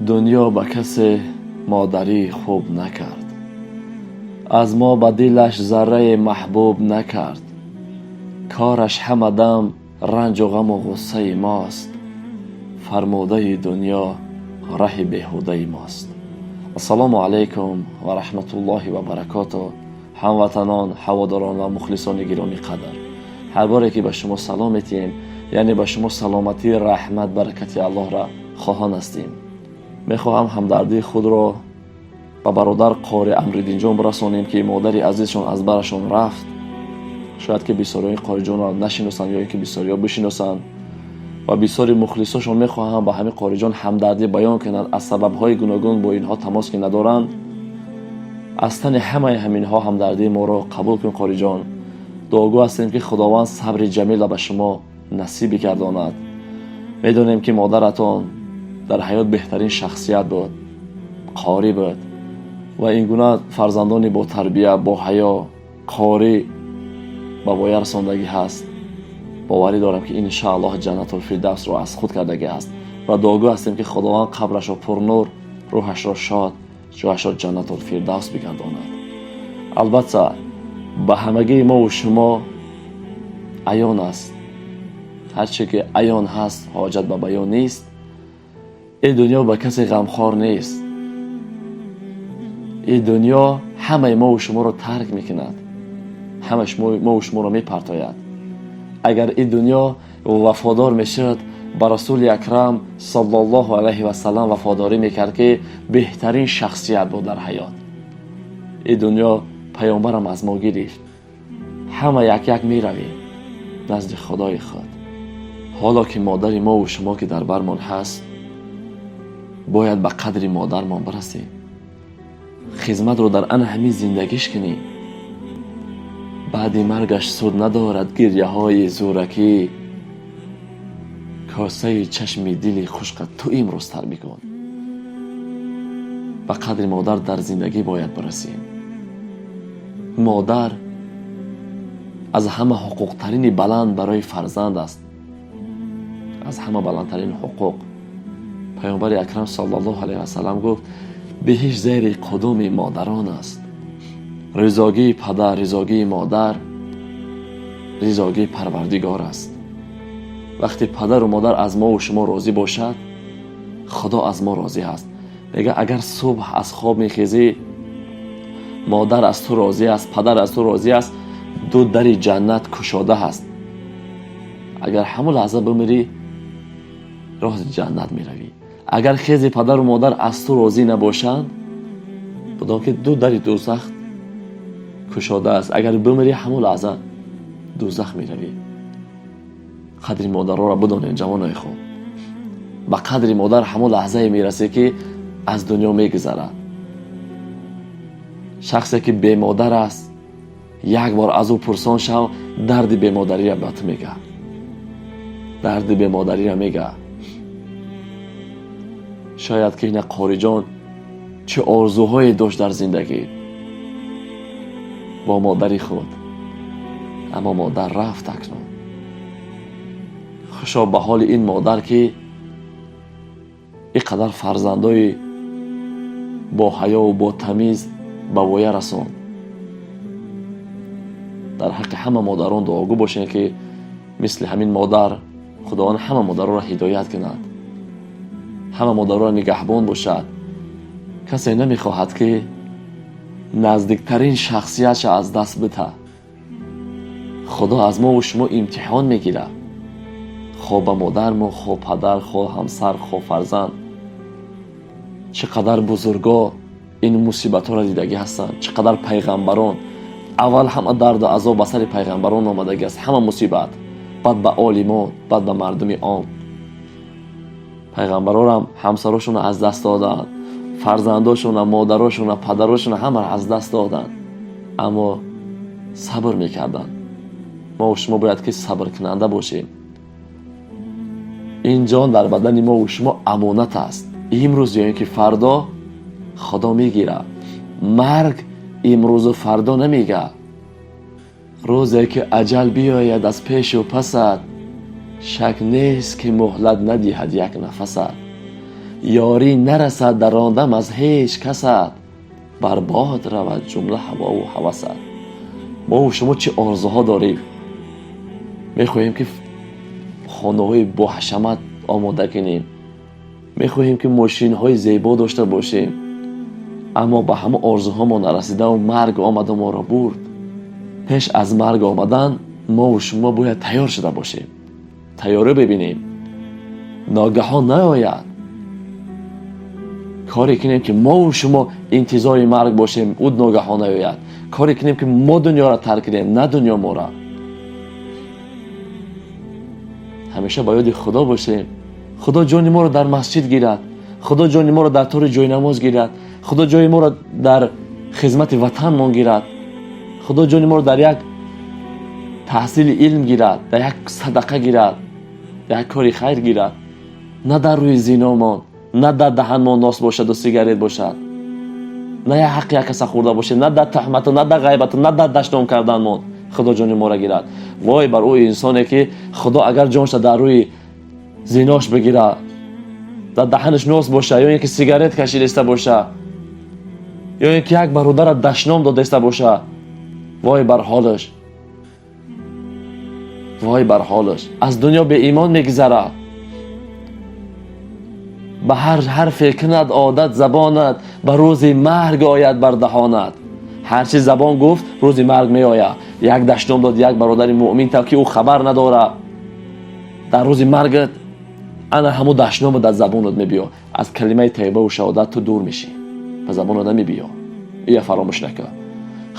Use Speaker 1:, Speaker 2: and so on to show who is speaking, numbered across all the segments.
Speaker 1: Дунё ба касе модарӣ хуб накард, аз мо ба дилаш заррае маҳбуб накард. Кораш ҳама дам ранҷу ғаму ғуссаи мост, фармудаи дунё раҳи беҳудаи мост. Ассалому алайкум ва раҳматуллоҳи ва баракоту. Ҳамватанон, ҳаводорон ва мухлисони гиромӣ қадр, ҳар боре ки ба шумо салом метиҳем, яъне ба шумо саломатӣ, раҳмат, баракати Аллоҳро хоҳон ҳастем. Мехоҳам ҳамдардии худро ба бародар Қори Амриддинҷон бирасонем, ки модари азизшон аз барашон рафт. Шояд ки бисёриҳои Қориҷонро нашиносанд ё ин ки бисёриҳо бишиносанд ва бисёри мухлисошон мехоҳанд ба ҳамин Қориҷон ҳамдардӣ баён кунанд. Аз сабабҳои гуногун бо инҳо тамос ки надоранд. Аз тани ҳамаи ҳаминҳо ҳамдардии моро қабул кун, Қориҷон. Дуогӯ ҳастем, ки Худованд сабри ҷамила ба шумо насиб бигардонад. Медонем, ки модаратон дар ҳаёт беҳтарин шахсият буд, қорӣ буд ва ин гуна фарзандони ботарбия, боҳаё, қорӣ ба воя расондагӣ ҳаст. Боварӣ дорам, ки иншааллоҳ Ҷаннатулфирдавсро аз худ кардагӣ аст ва дуогӯ ҳастем, ки Худованд қабрашро пурнур, рӯҳашро шод, ҷояшро Ҷаннатулфирдавс бигардонад. Албатта, ба ҳамагии мову шумо аён аст, ҳарче ки аён ҳаст, ҳоҷат ба баён нест. Ин дунё ба касе ғамхор нест. Ин дунё ҳамаи мову шуморо тарк мекунад, ҳамаи мову шуморо мепартояд. Агар ин дунё вафодор мешуд, ба Расули Акрам саллаллоҳу алайҳи васаллам вафодорӣ мекард, ки беҳтарин шахсият буд дар ҳаёт. Ин дунё паёмбарам аз мо гирифт. Ҳама як як меравем назди Худои худ. Ҳоло ки модари мову шумо ки дар бармон ҳаст, бояд ба қадри модармон бирасем, хизматро дар ана ҳамин зиндагиш кунем. Баъди маргаш суд надорад гирьяҳои зӯракӣ. Косаи чашми дили хушка ту имрӯз тар бикун. Ба қадри модар дар зиндагӣ бояд бирасем. Модар аз ҳама ҳуқуқтарини баланд барои фарзанд аст, аз ҳама баландтарин ҳуқуқ. Паёмбари Акрам саллаллоҳу алайҳи васаллам гуфт: «Биҳишт зери қудуми модарон аст». Ризогии падар, ризогии модар ризогии Парвардигор аст. Вақте падару модар аз мову шумо розӣ бошад, Худо аз мо розӣ аст. Мега, агар субҳ аз хоб мехезӣ, модар аз ту розӣ аст, падар аз ту розӣ аст, ду дари ҷаннат кушода ҳаст. Агар ҳамон лаҳза бимирӣ, роҳи ҷаннат меравӣ. Агар хези, падару модар аз ту розӣ набошанд, бидон, ки ду дари дӯзах кушода аст. Агар бимирӣ, ҳамон лаҳза дӯзах меравӣ. Қадри модароро бидонем, ҷавонои хуб. Ба қадри модар ҳамон лаҳзае мерасӣ, ки аз дунё мегузарад. Шахсе ки бемодар аст, як бор аз ӯ пурсон шав, дарди бемодариро ба ту мега, дарди бемодариро мега. Шояд ки ина Қориҷон чӣ орзуҳое дошт дар зиндагӣ бо модари худ, аммо модар рафт. Акнун хушо ба ҳоли ин модар, ки ин қадар фарзандои боҳаёву ботамиз ба воя расонд. Дар ҳаққи ҳама модарон дуогӯ бошем, ки мисли ҳамин модар Худованд ҳама модаронро ҳидоят кунад, ҳама модаронро нигаҳбон бошад. Касе намехоҳад, ки наздиктарин шахсиятша аз даст бита. Худо аз мову шумо имтиҳон мегирад, хо ба модармо, хо падар, хо ҳамсар, хо фарзанд. Чӣ қадар бузурго ин мусибатҳоро дидагӣ ҳастанд, чӣ қадар пайғамбарон. Аввал ҳама дарду азоб ба сари пайғамбарон омадагӣ аст, ҳама мусибат, баъд ба олимон, баъд ба мардуми ом. Пайғамбарорам ҳамсарошонро аз даст доданд, фарзандошона, модарошона, падарошона, ҳамаро аз даст доданд, аммо сабр мекарданд. Мо шумо бояд ки сабркунанда бошем. Ин ҷон дар бадани мову шумо амонат аст. Имрӯз ё ин ки фардо Худо мегирад. Марг имрӯзу фардо намега. Рӯзе ки аҷал биёяд аз пешу пасат, шак нест, ки муҳлат надиҳад як нафасат. Ёрӣ нарасад дар он дам аз ҳеҷ касат, барбод равад ҷумла ҳавову ҳавасат. Мову шумо чӣ орзуҳо дорем? Мехоҳем, ки хонаҳои боҳашамат омода кунем, мехоҳем, ки мошинҳои зебо дошта бошем, аммо ба ҳама орзуҳомо нарасидаву марг омаду моро бурд. Пеш аз марг омадан мову шумо бояд тайёр шуда бошем, тайёрӣ бибинем, ногаҳон наояд. Коре кунем, ки мову шумо интизори марг бошем, ӯ ногаҳон наояд. Коре кунем, ки мо дунёро тарк кунем, на дунё мора. Ҳамеша ба ёди Худо бошем. Худо ҷони моро дар масҷид гирад, Худо ҷони моро дар тори ҷойнамоз гирад, Худо ҷои моро дар хизмати ватанмон гирад, Худо ҷони моро дар як таҳсили илм гирад, дар як садақа гирад, дар як кори хайр гирад. На дар рӯи зиномон, на дар даҳанмон нос бошаду сигарет бошад, на як ҳаққи як каса хӯрда бошем, на дар таҳмату, на дар ғайбату, на дар дашном карданмон Худо ҷони моро гирад. Вой бар ӯ инсоне, ки Худо агар ҷонша дар рӯи зинош бигирад, дар даҳанаш нос боша, ё ин ки сигарет кашидаиста боша, ё ин ки як бародара дашном додаиста боша, вой бар ҳолаш, вой бар ҳолаш. Аз дунё беимон мегузарад. Ба ҳар ҳарфе кунад одат забонат, ба рӯзи марг ояд бар даҳонат. Ҳарчи забон гуфт, рӯзи марг меояд. Як дашном дод як бародари муъмин, та ки ӯ хабар надорад, дар рӯзи маргат ана ҳамун дашномо дар забонат мебиё. Аз калимаи тайибаву шаҳодат ту дур мешӣ, ба забонат намебиё. Ия фаромӯш накун.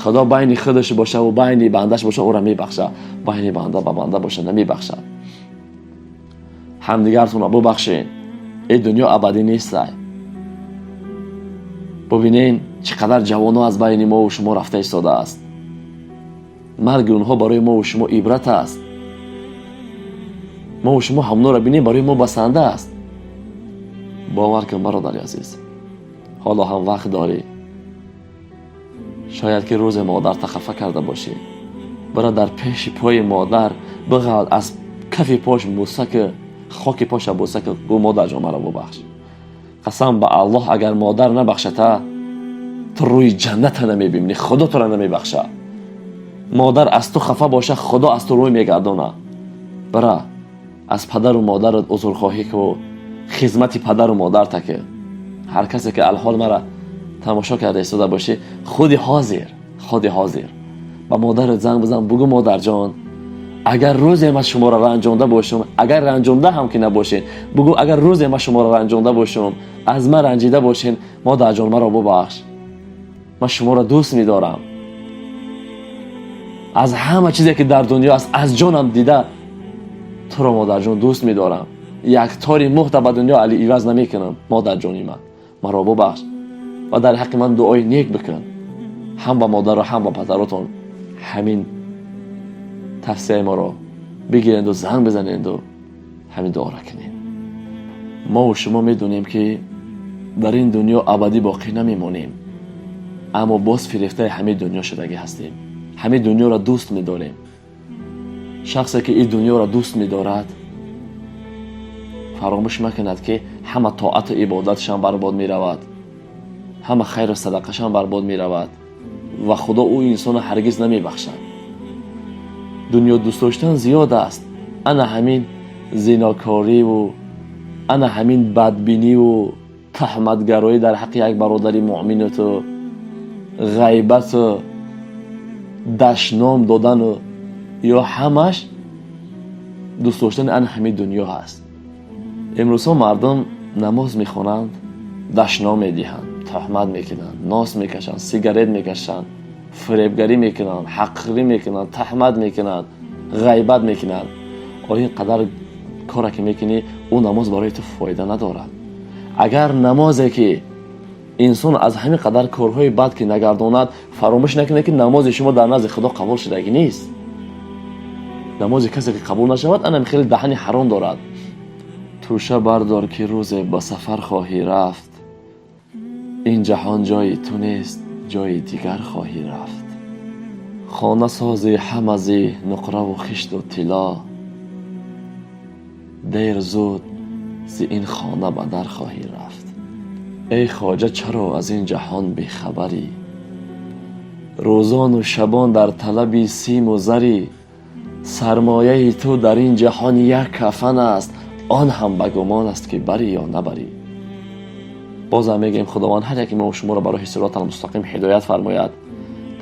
Speaker 1: Худо байни худаш бошаву байни бандаш боша, ӯра мебахшад, байни банда ба банда боша, намебахшад. Ҳамдигартонро бубахшед. Э, дунё абадӣ нестай. Бубинен, чӣ қадар ҷавонҳо аз байни мову шумо рафта истодааст. Марги онҳо барои мову шумо ибрат аст. Мову шумо ҳамонро бинем, барои мо басанда аст. Бовар кун, бародари азиз, ҳоло ҳам вақт дорӣ. Шояд ки рӯзе модарта хафа карда бошӣ, бара дар пеши пои модар биғалт, аз кафи пош бӯса ки, хоки поша бӯса ки, гӯ: «Модарҷон, маро бубахш». Қасам ба Аллоҳ, агар модар набахшата, ту рӯи ҷанната намебинӣ, Худо туро намебахша. Модар аз ту хафа боша, Худо аз ту рӯй мегардона. Бара аз падару модарат узрхоҳӣ ку, хизмати падару модарта ки. Ҳар касе ки алҳол мара тамошо карда истода бошӣ, худи ҳозир, худи ҳозир ба модарат занг бизан, бугӯ: «Модарҷон, агар рӯзе ман шуморо ранҷонда бошам», агар ранҷонда ҳам ки набошед, бугӯ: «Агар рӯзе ман шуморо ранҷонда бошам, аз ман ранҷида бошед, модарҷон, маро бубахш. Ман шуморо дӯст медорам аз ҳама чизе ки дар дунё аст, аз ҷонам дида туро, модарҷон, дӯст медорам. Як тори мӯҳта ба дунё али иваз намекунам. Модарҷони ман, маро бубахш ва дар ҳаққи ман дуои нек бикун». Ҳам ба модару ҳам ба падаротон ҳамин тавсияи моро бигиренду занг бизаненду ҳамин дуоро кунед. Мову шумо медонем, ки дар ин дунё абадӣ боқӣ намемонем, аммо боз фирефтаи ҳамин дунё шудагӣ ҳастем, ҳамин дунёро дӯст медорем. Шахсе ки ин дунёро дӯст медорад, фаромӯш макунад, ки ҳама тоату ибодаташам барбод меравад, ҳама хайру садақашам барбод меравад ва Худо ӯ инсонро ҳаргиз намебахшад. Дунё дӯст доштан зиёд аст. Ана ҳамин зинокориву ана ҳамин бадбиниву таҳматгароӣ дар ҳаққи як бародари муъминату ғайбату дашном додану ё ҳамаш дӯст доштани ана ҳамин дунё ҳаст. Имрӯзҳо мардум намоз мехонанд, дашном медиҳанд, туҳмат мекунанд, нос мекашанд, сигарет мекашанд, фиребгарӣ мекунанд, ҳаққирӣ мекунанд, таҳмат мекунанд, ғайбат мекунанд. Оё ин қадар коре ки мекунӣ, ӯ намоз барои ту фоида надорад? Агар намозе ки инсон аз ҳамин қадар корҳои бад ки нагардонад, фаромӯш накунед, ки намози шумо дар назди Худо қабул шудагӣ нест. Намози касе ки қабул нашавад, анам хеле даҳани ҳаром дорад. Тӯша бардор, ки рӯзе ба сафар хоҳӣ рафт. Ин ҷаҳон ҷои ту нест, ҷои дигар хоҳӣ рафт. Хона созӣ ҳама зи нуқраву хишту тилло, дер зуд зи ин хона ба дар хоҳӣ рафт. Эй хоҷа, чаро аз ин ҷаҳон бехабарӣ? Рӯзону шабон дар талаби симу зарӣ. Сармояи ту дар ин ҷаҳон як кафан аст, он ҳам ба гумон аст, ки барӣ ё набарӣ. Бозам мегӯем, Худованд ҳар яке мо шуморо ба роҳи сироти алмустақим ҳидоят фармояд.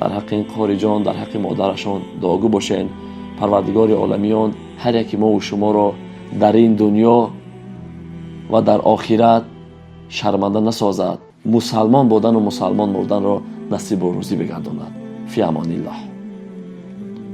Speaker 1: Дар ҳаққи ин қориҷон, дар ҳаққи модарашон дуогӯ бошен. Парвардигори оламиён ҳар яке мову шуморо дар ин дунё ва дар охират шарманда насозад, мусалмон будану мусалмон мурданро насибу рӯзӣ бигардонад. Фи амониллоҳ.